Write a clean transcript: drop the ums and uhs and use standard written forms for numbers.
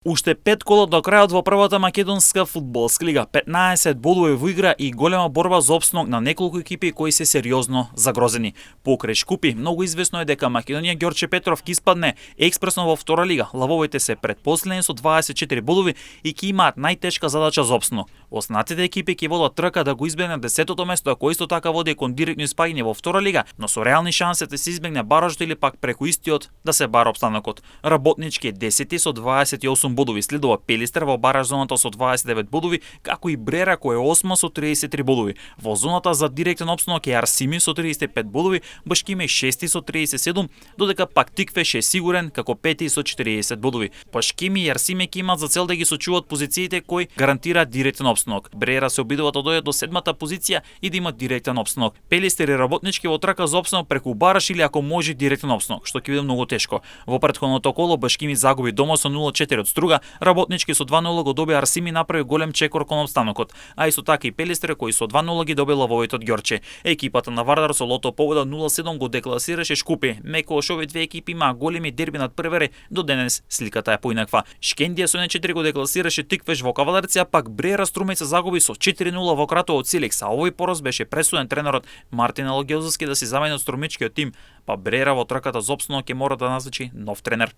Уште 5 кола до крајот во првата македонска фудбалска лига. 15 бодови во игра и голема борба за опстанок на неколку екипи кои се сериозно загрозени. Покрај Шкупи, многу известно е дека Македонија Ѓорче Петров ќе испадне експресно во втора лига. Лавовите се претпоследни со 24 бодови и ќе имаат најтешка задача за опстанок. Останатите екипи ќе водат трка да го избегнат 10-то место, кој исто така води кон директно испаѓање во втора лига, но со реални шанси да се избегне баражот или пак преку истиот да се бара опстанокот. Работнички е 10 со 28 бодови, следува Пелистер во бараж зоната со 29 бодови, како и Брера кој е 8 со 33 бодови. Во зоната за директен опстанок е Арсими со 35 бодови, Башкиме 6 со 37, додека пак Тиквеш е сигурен како 5 со 40 бодови. Башкими и Арсими ќе имаат за цел да ги сочуваат позициите кои гарантираат директен опстанок. Брера се обидуваат да дојдат до 7-та позиција и да имат директен опстанок. Пелистер и Работнички во трака за опстанок преку бараж или ако може директен опстанок, што ќе биде многу тешко. Во претходното коло Башкими загуби дома со 0-4 од Струга, Работнички со 2-0 го добија Арсими, направи голем чекор кон опстанокот, а исто така и Пелистер кој со 2-0 ги добил лавовите од Ѓорче. Екипата на Вардар со лото победа 0-7 го декласираше Шкупи. Мекош овие две екипи имаа големи дерби над првере, до денес сликата е поинаква. Шкендија со 1-4 го декласираше Тиквеш во Кавалерција, пак Брера Струмица загуби со 4-0 во Кратово од Силекс, а овој пораз беше пресуден тренерот Мартин Алгиозовски да се замени од Струмичкиот тим, па Брера во трката за опстанок ќе мора да назначи нов тренер.